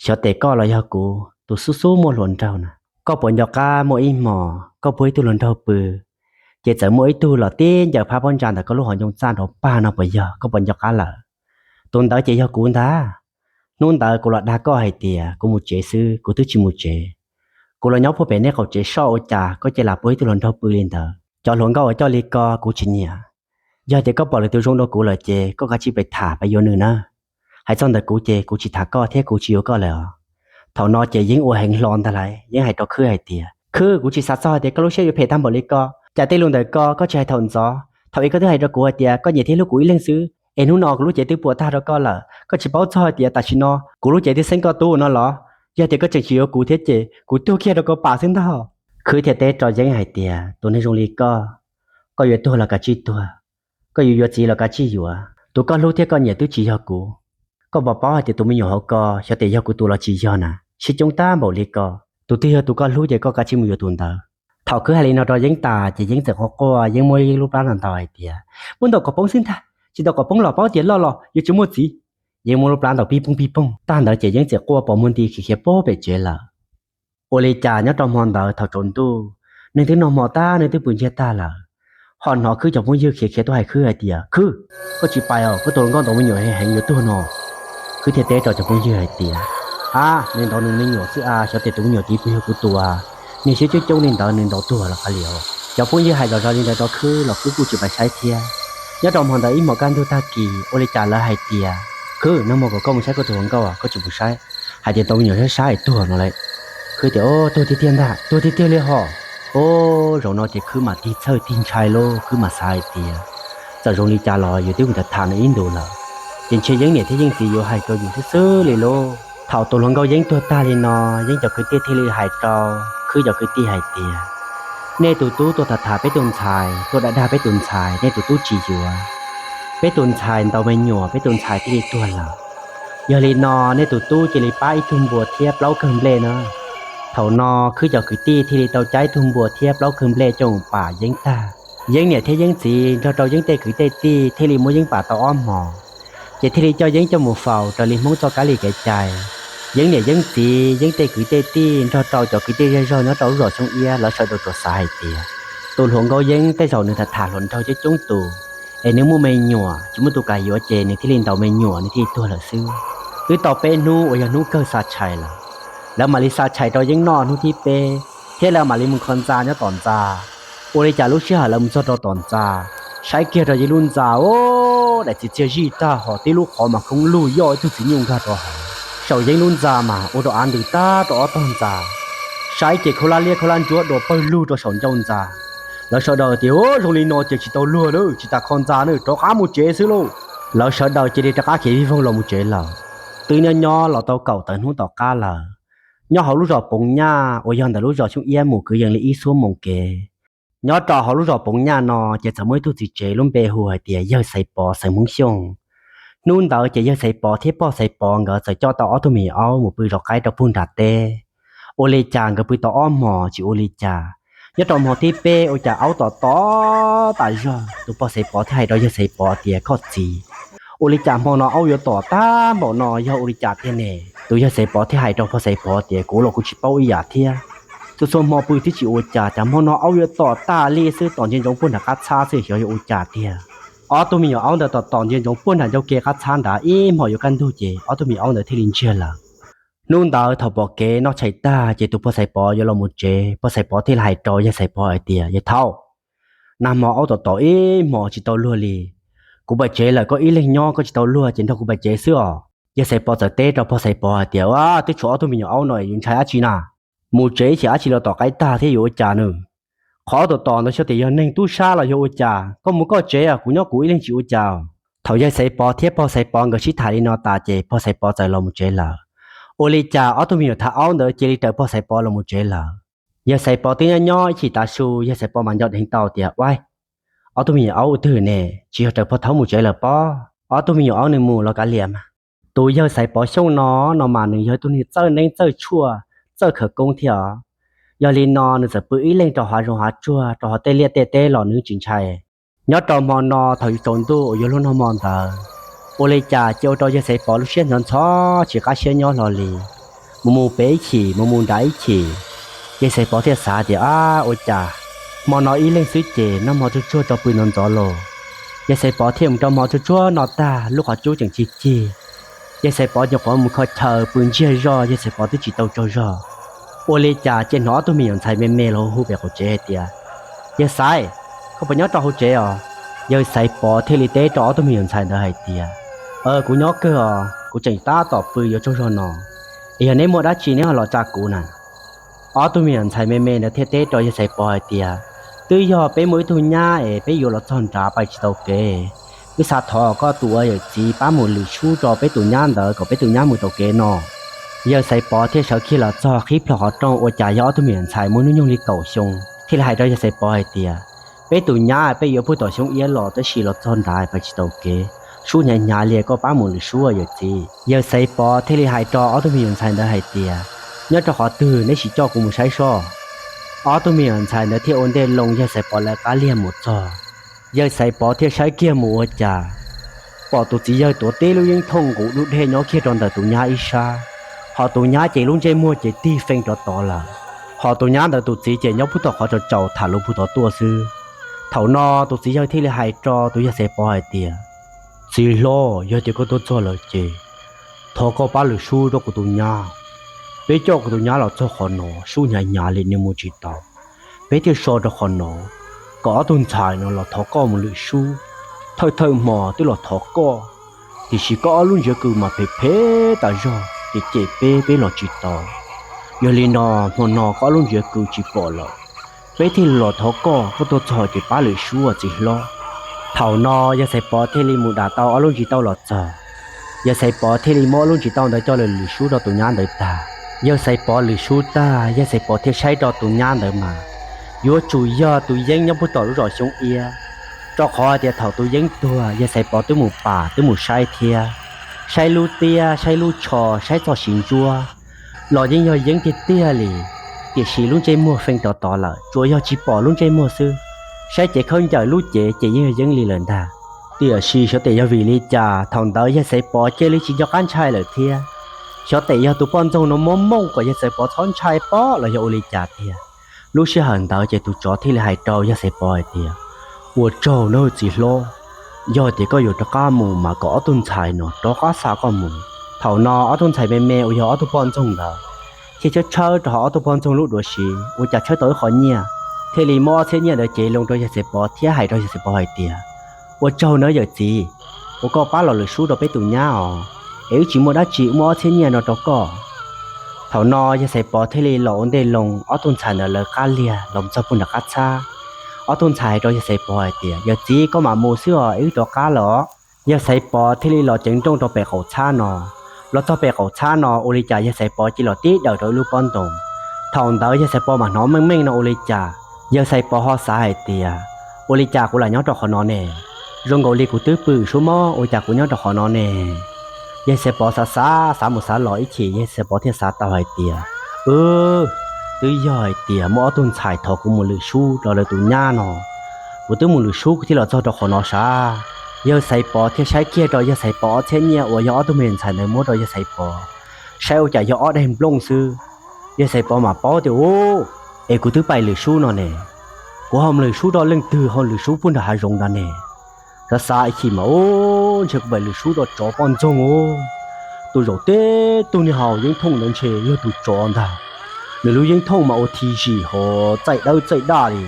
xyov tes koj los yog kuv, tus xub xub muaj hluas nraug na, koj puas nco qab muaj ib hmos koj puag ib tug hluas nraug pw, ces txawm muaj ib tug los tib ncaws phab pob ntsa ntawm koj lub hauv ncoo txaj nrov pag no puas yog, koj puas nco qab lawm? Tus ntawd ces yog kuv ntag. Hnub ntawd kuv los dag koj hais tias kuv mus tsev xwb, kuv twb tsis mus tsev. Kuv los nyob puag pem nej qaum tsev soj ua cas koj cia li puag ib tug hluas nraug pw li ntawd. Cov hluas nkauj uas coj li ko kuv tsis nyiam. Yog tias koj pom lwm tus zoo dua kuv lawm ces koj kav tsij pem tham pem yuav nws na. Hais txog ntawm kuv ces kuv tsis tham koj thiab kuv tsis yuav koj lawm os. Thaum no ces Yeeb ua heev hlo ntag lauj, Yeeb hais rau Khwb hais tias, Khwb, kuv tsis xav txog hais tias koj lub siab yuav phem tag npaum li ko. Cas tej lus ntawm ko koj tsis hais thaum ntxov, thaum ub koj twb hais rau kuv hais tias koj nyiam thiab hlub kuv ib leeg xwb, es hnub no kuv lub cev twb puas tag rau koj lawm, koj tsis paub txog hais tias tam sim no kuv lub cev twb xeeb koj tub no los? Yog tias koj tseem tsis yuav kuv thiab ces kuv tuag kiag rau koj pam xwb ntag. Khwb thiaj teb rau Yeeb hais tias, tus neeg zoo li koj, koj yuav tuag los kav tsij tuag, koj yuav yuav txiv los kav tsij yuav. Tus koj hlub thiab koj nyiam twb tsis yog kuv. Koj puas paub hais tias tus me nyuam hauv ko xyov tes yog kuv tus los tsis yog na, siab coob tag npaum li ko. Tus twg yog tus koj hlub ces koj kav tsij mus yuav tus ntawd. Thaum Khwb hais li no rau Yeeb tas ces Yeeb txawm quaj quaj, Yeeb muab Yeeb lub plab ntaus ntaus hais tias, muab ntaus kom poob xwb ntag, tsis ntaus kom poob los paub tias loj los yuav tsis muaj txiv. Yeeb muab lub plab ntaus pig poog pig poog tag ntawd ces Yeeb txawm quaj pos muag nti khiav khiav puag pem tsev lawm. Ua li cas nyob rau hmo ntawd thaum tsaus ntuj, neeg twb noj hmo tag, neeg twb pw ntsiag tag lawm, ho hnov Khwb cov phooj ywg khiav khiav tuaj hais Khwb hais tias, Khwb, koj tsis pais os, koj tus hluas nkauj ntaus me nyuam heev heev yuav tuag no. Khwb thiaj teb rau cov phooj ywg hais tias, ab, nws ntaus nws me nyuam xwb a, xyov tes tus me nyuam tid puas yog kuv tus a, niag siab coob coob li ntawd nws ntaus tuag los qab li os. Cov phooj ywg hais zom zaws li ntawd rau Khwb los Khwb kuj tsis pais saib thiab. Nyob rau hmo ntawd ib hmos kaj ntug tag kis ua li cas lawv hais tias, Khwb, nag hmo kom koj mus saib koj tus hluas nkauj, koj tsis mus saib, hais tias ntaus me nyuam sab sab es tuag no lawm. Khwb tias, o, tuag tiag tiag ntag, tuag tiag tiag li hos. O, zaum no ces Khwb mam tig txhawj tig ntshai lauj, Khwb mam xav hais tias, txawm zoo li cas los yus twb mus tham tham nws ib ntus lawm. ces ntshe Yeeb niam thiab Yeeb txiv yuav hais rau yus xwb xwb li lauj. Thaum tus hluas nkauj Yeeb tuag tag li no, Yeeb cov kwv tij thiaj li hais rau Khwb cov kwv tij hais tias, nej tus tub tuaj tham tham peb tus ntxhais, tuaj dag dag peb tus ntxhais, nej tus tub tsis yuav. Peb tus ntxhais ntaus me nyuam, peb tus ntxhais thiaj li tuag lawm. Yog li no nej tus tub cia li pab ib tug npua thiab plaub kawg nplej na. Thaum no Khwb cov kwv tij thiaj li tau cab ib tug npua thiab plaub kawg nplej coj mus pam Yeeb tag. Yeeb niam thiab Yeeb txiv nrog rau Yeeb tej kwv tej tij thiaj li muab Yeeb pam tau ob hmos, ces thiaj li coj Yeeb coj mus faus raws li Hmoob txoj kab li kev cai. Yeeb niam Yeeb txiv, Yeeb tej kwv tej tij nrog rau cov kwv tij zej zog nyob rau lub zos Xyoob Iab lawv sawv daws tsuas xav hais tias, tus hluas nkauj Yeeb tej zaum nws tham tham hluas nraug coob coob tus, es nws muaj me nyuam tsis muaj tus kam yuav ces nws thiaj li ntaus me nyuam nws thiaj li tuag lawm xwb. Twb tau peb hnub uas yog hnub kawg xa tshais lawm, lawv mam li xa tshais rau Yeeb noj hnub thib peb, thiab lawv mam li mus kho ntxa nyob tom ntxa. Ua li cas lub sij hawm lawv mus txog rau tom ntxa, saib kiag rau Yeeb lub ntxa, o, daim txiv txiag zij tag hos tib lub qhov mas khoob lug yoj ib tug txiv nyuj nkag rau hauv. Saum Yeeb lub ntxa mas ua rau av ntws tag rau ob tog ntxa. Saib ces khaub hlab liab khaub hlab ntsuab dua pawg lug rau saum ncauj ntxa. Lawv sawv daws tias, o, zoo li no ces tsis tau luag na, tsis tas kho ntxa na, rov qab mus tsev xwb lauj. Lawv sawv daws cia li rov qab khiav vij voog los mus tsev lawm. Twb nyob nyob los tau kaum tawm hnub tom qab lawm, nyob hauv lub zos Poov Nyaj uas yog ntawm lub zos Xyoob Iab mus kwv yees li ib xuab moos kev, nyob rau hauv lub zos Poov Nyaj no ces txawm muaj ib tug txiv tsev lub npe hu hais tias Yawg Xaiv Pov xeem Hmoob Xyooj. Hnub ntawd ces Yawg Xaiv Pov thiab Pog Xaiv Pov nkawd txawm coj tau ob tug me nyuam aub mus pw zov qaib rau puag nram teb. Ua li cas nkawd pw tau ob hmos tsis ua li cas, nyob rau hmo thib peb ua cas aub tom tom tas zog. Tus Pog Xaiv Pov thiaj hais rau Yawg Xaiv Pov tias, koj txiv, ua li cas hmo no aub yuav tom tag npaum no yog ua li cas tiag ne? Tus Yawg Xaiv Pov thiaj hais rau Pog Xaiv Pov tias, kuv los kuv tsis paub ib yam thiab. Txhua txhua hmo pw twb tsis ua cas, cas hmo no aub yuav tom tag li xwb, tom ntsia ntsoov puag nram qab txhab xwb xyov yog ua cas tiag. Ob tug me nyuam aub ntawd tom tom ntsia ntsoov puag nram ncauj ke qab txhab nrad ib hmos yuav kaj ntug ces ob tug me nyuam aub ntawd thiaj li ntsiag lawm. Hnub ntawd thaum pom kev noj tshais tag ces tus Pog Xaiv Pov yuav los mus tsev, Pog Xaiv Pov thiaj li hais rau Yawg Xaiv Pov hais tias, yawg thaub, nag hmo aub tom tom ib hmos tsis tau luag li. Kuv pais tsev lawm, koj ib leeg nyob koj tsis tau luag ces nrog kuv pais tsev xwb os. Yawg Xaiv Pov txawm teb rau Pog Xaiv Pov hais tias, a, twb tshuav ob tug me nyuam aub no yuav ntshai dab tsi na? Mus tsev ib chim dab tsi los tom qaib tag thiab yuav ua cas nws? Qhov aub tom tom ntawd xyov tias yog neeg tub sab los yog ua cas, koj mus koj tsev, kuv nyob kuv ib leeg tsis ua cas. Thaum Yawg Xaiv Pov thiab Pog Xaiv Pov nkawd sib tham li no tas ces Pog Xaiv Pov txawm los mus tsev lawm. Ua li cas ob tug me nyuam thav aub ntawd cia li raws Pog Xaiv Pov los mus tsev lawm. Yawg Xaiv Pov twb nyob nyob ib chim tav su, Yawg Xaiv Pov mas nco dheev tau tias, ua, ob tug me nyuam aub ua twg ne, tsis yog raws Pog Thaub mus tsev lawm pob? Ob tug me nyuam aub nws mus los kav liam mas. Tus Yawg Xaiv Pov Xyooj no, no mas nws yog ib tug neeg txawj neeb txawj tshuaj, txawj khawv koob thiab os. Yog li no nws txawm pw ib leeg rau hav zoov hav tsuag, rau hauv tej liaj tej teb los nws tsis ntshai. Nyob rau hmo no thaum yuav tsaus ntuj uas yuav luag noj hmo ntawd, ua li cas cia ua rau Yawg Xaiv Pov lub siab ntxhov ntxhov tsis qab siab nyob hlo li. Mus mus pem ib chim, mus mus nram ib chim, Yawg Xaiv Pov thiaj xav tias, ab, ua cas hmo no ib leeg xwb ces noj hmo tsuag tsuag tso pw ntxov ntxov los. Yawg Xaiv Pov thiaj mus rau hmo tsuag tsuag no tag, lub qhov cub tseem cig cig. Yawg Xaiv Pov nyuam qhuav mus kho chaw pw ntsiag zog, Yawg Xaiv Pov twb tsis tau tsaug zog. Ua li cas cia hnov ob tug me nyuam ntxhais me me los hu pem qaum tsev hais tias, yawg Xaiv, koj puas nyob rau hauv tsev os? Yawg Xaiv Pov thiaj li teb rau ob tug me nyuam ntxhais ntawd hais tias, kuv nyob kawg os, kuv tseem tab tom pw yuav tsaug zog no, es yog neb muaj dab tsi neb ho los tsa kuv na? Ob tug me nyuam ntxhais me me ntawd thiaj teb rau Yawg Xaiv Pov hais tias, twb yog peb muaj ib tug nyab es peb yuav los txog nrad pais tsis tau kev, wb xav thov koj tus ua yawm txiv pab mus lwm sub rau peb tus nyab ntawd kom peb tus nyab mus tau kev no. Yawg Xaiv Pov thiaj sawv kiag los txog qhib plho qhov rooj, ua cas yog ob tug me nyuam ntxhais muaj hnub nyoog li kaum xyoo thiaj li hais rau Yawg Xaiv Pov hais tias, peb tus nyab peb yuav puag tom Xyoob Iab los tab sis los txog nrad pais tsis tau kev, sub hnyav hnyav li, koj pab mus lwm sub yawm txiv. Yawg Xaiv Pov thiaj li hais rau ob tug me nyuam ntxhais ntawd hais tias, nyob rau qhov twg neb sim coj kuv mus saib soj. Ob tug me nyuam ntxhais ntawd thiaj ua ntej loo Yawg Xaiv Pov lawv qab liag mus txog. Yawg Xaiv Pov thiaj saib kiag mus ua cas pom tus txiv yawg tuav tib lub yeeb thooj nqus dub dej nyob kiag rau ntawm tus nyab ib sab, hos tus nyab ces lub ntsej muag ces tig feej rov tod lawm, hos tus nyab ntawd tus txiv ces nyob puag tom qhov tsaus tsaus tham lus puag tod tuaj xwb. Thaum no tus txiv yawg thiaj li hais rau tus Yawg Xaiv Pov hais tias, txiv hlob, yog tias koj tuaj txog lawm ces thov koj pab lwm sub rau kuv tus nyab. Peb coj kuv tus nyab los txog qhov no sub hnyav hnyav li nws mus tsis tau, peb thiaj so rau qhov no kom ob tug ntxhais no los thov koj mus lwm sub. Thawj thawj hmo twb los thov koj, tiam sis koj ob lub ntsiav kws mas phem phem tas zog ces cem peb, peb los tsis tau. Yog li no hmo no koj ob lub ntsiav kws tsis pom lawm, peb thiaj li los thov koj, koj tuaj txog ces pab lwm sub txiv hlob. Thaum no Yawg Xaiv Pov thiaj li mus dam tau ob lub ntsiav taub los txog. Yawg Xaiv Pov thiaj li muab lub ntsiv tauj ntawd coj los lwm sub rau tus nyab ntawd tag. Yawg Xaiv Pov lwm sub tag, Yawg Xaiv Pov thiaj saib rau tus nyab ntawd mas yuav tsum yog tus yeeb nyob puag tom lub zos Xyoob Iab, rau qhov hais tias thaum tus yeeb tuag Yawg Xaiv Pov twb mus pam twb mus saib thiab, saib lub tiab saib lub tsho saib txoj siv ntsuab los yeej yog yeeb tiag tiag li, tiam sis lub ntsej muag feej rov tod lawm tsuas yog tsis pom lub ntsej muag xwb. Saib cev khaub ncaws lub cev ces yeej yog yeeb li lawm ntag. Tiam sis xyov tes yog vim li cas thaum ntawd Yawg Xaiv Pov cia li tsis nco qab ntshai lawm thiab. Xyov tes yog tus poj ntxoog no muab mooj kom Yawg Xaiv Pov txhob ntshai pob los yog ua li cas tiag. Lub sij hawm ntawd ces tus tsov thiaj li hais rau Yawg Xaiv Pov hais tias, ua tsaug nawb txiv hlob, yog tias koj yuav rov qab mus mas kom ob tug ntxhais no rov qab xa koj mus. Thaum no ob tug ntxhais me me uas yog ob tug poj ntxoog ntawd thiaj tshawb tshawb rau hauv ob tug poj ntxoog lub duav siv ua cas tshawb tau ib qho nyiaj, thiaj li muab ob txhiab nyiaj ntawd cev loo rau Yawg Xaiv Pov thiab hais rau Yawg Xaiv Pov hais tias, ua tsaug nawb yawm txiv uas koj pab los lwm sub rau peb tus nyab os, es wb tsis muaj dab tsi muab ob txhiab nyiaj no rau koj. Thaum no Yawg Xaiv Pov thiaj li los ua ntej loo, ob tug ntxhais ntawd lawv qab liag los txog puag nram qab txhab. Ob tug ntxhais hais rau Yawg Xaiv Pov hais tias, yawm txiv koj mam mus xwb os es wb rov qab lawm os. Yawg Xaiv Pov thiaj li los ceev nrooj rau pem qaum txhab no. Los txog pem qaum txhab no ua li cas Yawg Xaiv Pov cia li los tib daws rau ib lub pob ntoos. Thaum ntawd Yawg Xaiv Pov mam hnov meej meej no ua li cas, Yawg Xaiv Pov ho xav hais tias, ua li cas kuv lam nyob rau qhov no ne? Zoo nkaus li kuv twb pw suab mob ua cas kuv nyob rau qhov no ne? Yawg Xaiv Pov xav xav xav mus xav los ib chim Yawg Xaiv Pov thiaj xav tau hais tias, wb, twb yog hais tias muaj ob tug ntxhais thov kuv mus lwm sub rau lawv tus nyab no, kuv twb mus lwm sub kuv thiaj los txog rau qhov no sav. Yawg Xaiv Pov thiaj saib kiag rau Yawg Xaiv Pov ob txhiab nyiaj uas yog ob tug me ntxhais ntawd muab rau Yawg Xaiv Pov, saib ua cas yog ob daim nplooj xwb. Yawg Xaiv Pov mam paub tias, u, es kuv twb pais lwm sub no ne, kuv ho mus lwm sub rau leej twg ho lwm sub puag nram hav zoov ntawd ne? Xav xav ib chim mas, u, ntshe kuv pais lwm sub rau tsov poj ntxoog os. Tus zaum teb tug niag haus yeeb thooj ntawd ntshe yog tus tsov ntag. Nws lub yeeb thooj mas ua thi zim hos txaij dawb txaij daj li,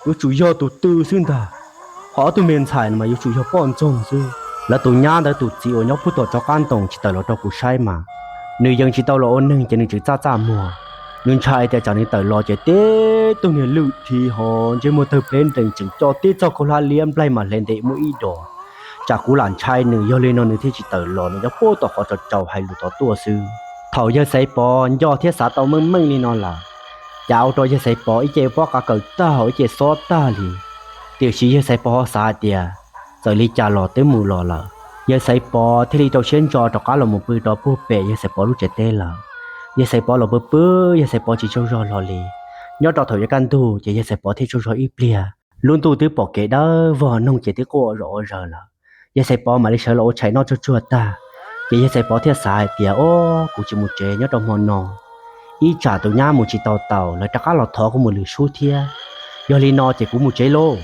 yuav tsum yog tus twg xwb ntag. Ho ob tug me ntxhais no mas yuav tsum yog poj ntxoog xwb. Lawv tus nyab ntawd tus txiv uas nyob puag tom tsov qab ntoos tsis tawm los rau kuv saib mas, nws yeej tsis tau los ua neeg ces nws tseem txaj txaj muag. Nws ntshai tias tsam nws tawm los ces teb tug niag lwj thi hos ntsej muag tawg pleb nrees tseem coj tib txoj khaub hlab liab nplaig mas hle ntev muaj ib dos. Tsam kuv lam ntshai nws, yog li no nws thiaj tsis tawm los, nws nyob puag tom qhov tsaus tsaus hais lus tod tuaj xwb. Thaum Yawg Xaiv Pov nco thiab xav tau meej meej li no lawm, cas ua rau Yawg Xaiv Pov ib ce pob qa kaws tag hos ib ce xob tag li. Tiam sis Yawg Xaiv Pov ho xav hais tias, txawm li cas los twb mus los lawm. Yawg Xaiv Pov thiaj li rau siab ntso rov qab los mus pw rau puag pem Yawg Xaiv Pov lub tsev teb lawm. Yawg Xaiv Pov los pw pw, Yawg Xaiv Pov tsis tsaug zog hlo li. Nyob rau thaum yuav kaj ntug ces Yawg Xaiv Pov thiaj tsaug zog ib pliag. Lub ntuj twb pom kev dawb vog, noog ces twb quaj ua zom ua zaws lawm. Yawg Xaiv Pov mam li sawv los ua tshais noj tsuag tsuag tag, ces Yawg Xaiv Pov thiaj xav hais tias, o, kuv tsis mus tsev nyob rau hmo no, ib tsam tus nyab mus tsis tau taus lawv rov qab los thov kuv mus lwm sub thiab. Yog li no ces kuv mus tsev lauj.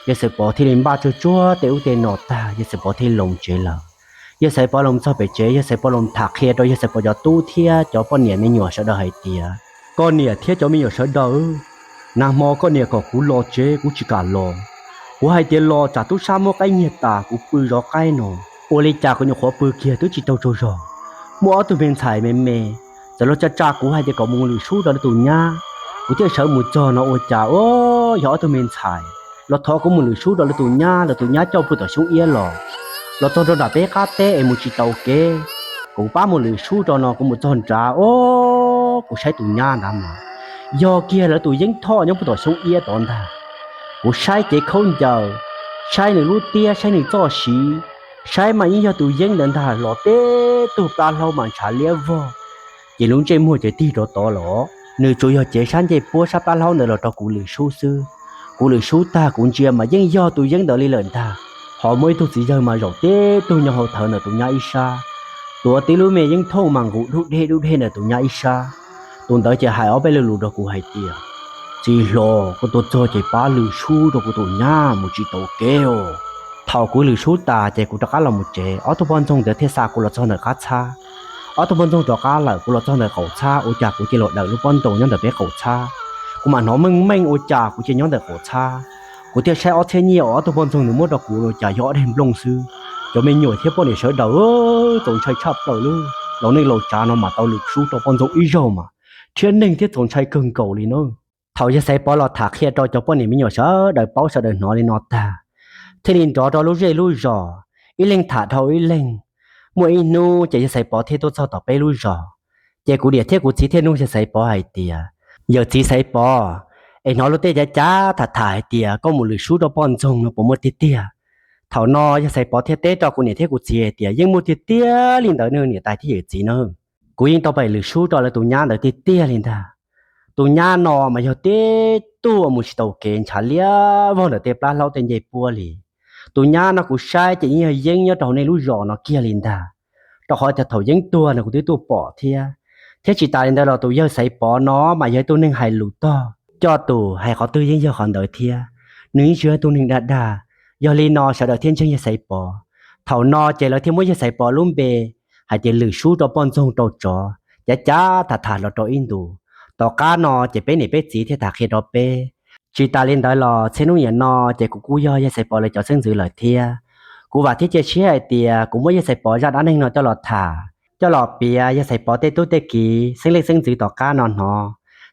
Yawg Xaiv Pov thiaj li npaj tsuag tsuag tej ub tej no tag, Yawg Xaiv Pov thiaj li los tsev lawm. Yawg Xaiv Pov los txog pem tsev, Yawg Xaiv Pov los tham qhia rau Yawg Xaiv Pov cov tub thiab cov poj niam me nyuam sawv daws hais tias, koj niam thiab cov me nyuam sawv daws, nag hmo koj niam kom kuv los tsev kuv tsis kam los. Kuv hais tias los tsam tub sab muab qaib nyiag tas kuv pw zov qaib no, ua li cas kuv nyuam qhuav pw kiag twb tsis tau tsaug zog. Muaj ob tug me ntxhais me me txawm los tsa tsa kuv hais tias kom mus lwm sub rau lawv tus nyab. Kuv thiaj sawv mus txog no ua cas, o, yog ob tug me ntxhais los thov kuv mus lwm sub rau lawv tus nyab, lawv tus nyab coj pw tom Xyoob Iab los. Los txog rau nram peb qab teb es mus tsis tau kev, kuv pab mus lwm sub rau no, kuv mus txog nrad, o, kuv saib tus nyab ntawd mas yog kiag lawv tus yeeb thoj nyob puag tom Xyoob Iab tod ntag. Kuv saib cev khaub ncaws, saib nws lub tiab, saib nws txoj siv, saib mas yeej yog tus yeeb ntawd ntag, los teb tug plab hlaub mas ntshav liab vog, ces lub ntsej muag ces tig rau tod los. Nws tsuas yog cev sab ncej puab sab plab hlaub ntawd los rau kuv lwm sub xwb. Kuv lwm sub tag kuv ntsia mas yeej yog tus yeeb ntawd li lawm ntag. Ho muaj ib tug txiv yawg mas zaum teb tug nyob hauv thawv ntawm tus nyab ib sab, tuav tib lub me yeeb thooj mas nqus dub dej dub dej ntawm tus nyab ib sab. Tus ntawd ces hais ob peb lo lus rau kuv hais tias, txiv hlob, koj tuaj txog ces pab lwm sub rau kuv tus nyab mus tsis tau kev os. Thaum kuv lwm sub tas ces kuv rov qab los mus tsev, ob tug poj ntxoog ntawd thiaj xa kuv los txog ntawm qab txhab. Ob tug poj ntxoog rov qab lawm, kuv los txog ntawm qaum txhab ua cas kuv cia li los dawm lub pob ntoos nyob ntawm peb qaum txhab. Kuv mam hnov meej meej ua cas kuv cia li nyob ntawm qaum txhab. Kuv thiaj saib ob txhiab nyiaj uas ob tug poj ntxoog nws muab rau kuv ua cas yog ob daim nplooj xwb. Cov me nyuam thiab poj niam sawv daws txaus ntshai tshaj plaws lawm. Laus neej laus tsav no mas tau lwm sub rau poj ntxoog ib zaug mas thiab neeg thiab txaus ntshai kawg nkaus li na. Thaum Yawg Xaiv Pov los tham qhia rau cov poj niam me nyuam sawv daws paub sawv daws hnov li no tag, thiaj li nrov rau lub zej lub zos, ib leeg tham dhau ib leeg, Muaj ib hnub ces yawg Xaiv Pov thiaj tuaj txog tom peb lub zos. Ces kuv niam thiab kuv txiv thiaj nug yawg Xaiv Pov hais tias, yawm txiv Xaiv Pov, es hnov luag tej cav cav tham tham hais tias koj mus lwm sub rau poj ntxoog no puas muaj tiag tiag? Thaum no yawg Xaiv Pov thiaj teb rau kuv niam thiab kuv txiv hais tias, yeej muaj tiag tiag li ntawd niam tais thiab yawm txiv na. Kuv yeej tau pem lwm sub rau lawv tus nyab ntawd tiag tiag li ntag. Tus nyab no mas yog tib tug uas mus tsis taus kev, ntshav liab vog ntawm tej plab hlaub tej ncej puab li. Tus nyab no kuv saib ces yeej yog yeeb nyob rau hauv nej lub zos no kiag li ntag, rau qhov tias thaum yeeb tuag no kuv twb tuaj pom thiab. Thiab tsis tas li ntawd los tus yawg Xaiv Pov no mas yog ib tug neeg hais lus tog, coj tus hais qhov twg yeej yog qhov ntawd thiab. Nws yeej tsis yog ib tug neeg dag dag. Yog li no sawv daws thiaj ntseeg yawg Xaiv Pov. Thaum no ces lawv thiaj muab yawg Xaiv Pov lub npe hais tias lwm sub rau poj ntxoog rau tsov, cav cav tham tham los rau ib ntus. Tom qab no ces peb niam peb txiv thiaj tham qhia rau peb. Tsis tas li ntawd los txhiab hnub niam no ces kuv kuj yog yawg Xaiv Pov lawv cov xeeb ntxwv lawm thiab. Kuv vam thiab cia siab hais tias kuv muab yawg Xaiv Pov zaj dab neeg no coj los tham, coj los piav yawg Xaiv Pov tej tub tej kiv xeeb leej xeeb ntxwv tom qab no hnov.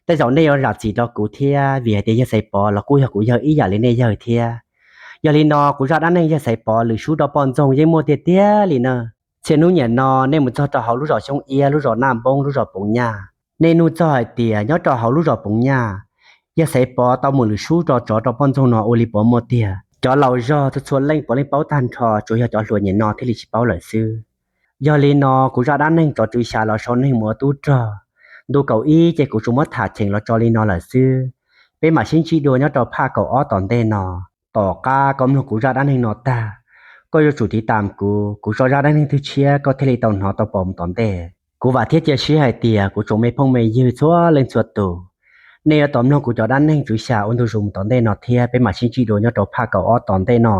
Tej zaum nej yuav zam txim rau kuv thiab, vim hais tias yawg Xaiv Pov los kuj yog kuv yawg ib yam li nej yawg thiab. Yog li no kuv zaj dab neeg yawg Xaiv Pov lwm sub rau poj ntxoog yeej muaj tiag tiag li na. Txhiab hnub niam no nej mus txog rau hauv lub zos Xyoob Iab, lub zos Naj Npoob, lub zos Poov Nyaj, nej nug txog hais tias nyob rau hauv lub zos Poov Nyaj, yawg Xaiv Pov tau mus lwm sub rau tsov rau poj ntxoog no ua li puas muaj tiag. Cov laus zog txhua txhua leej puav leej paub tag nrho, tsuas yog cov hluas niam no thiaj li tsis paub lawm xwb. Yog li no kuv zaj dab neeg tsov tswv xya los sau neeg mus ua tub rog ntu kaum ib ces kuv tsuas muab tham cheem los tso li no lawm xwb. Peb mam sib ntsib dua nyob rau phaj kaum ob tom ntej no. Tom qab koj mloog kuv zaj dab neeg no tag, koj yuav tsum tiv tam kuv, kuv tso zaj dab neeg twg tshiab koj thiaj li tau hnov tau pom mus tom ntej. Kuv vam thiab cia siab hais tias kuv tsoom me phooj me ywg txhua leej txhua tus, nej yuav tau mloog kuv cov dab neeg tswv xya ua ntu zus mus tom ntej no thiab. Peb mam sib ntsib dua nyob rau phaj kaum ob tom ntej no.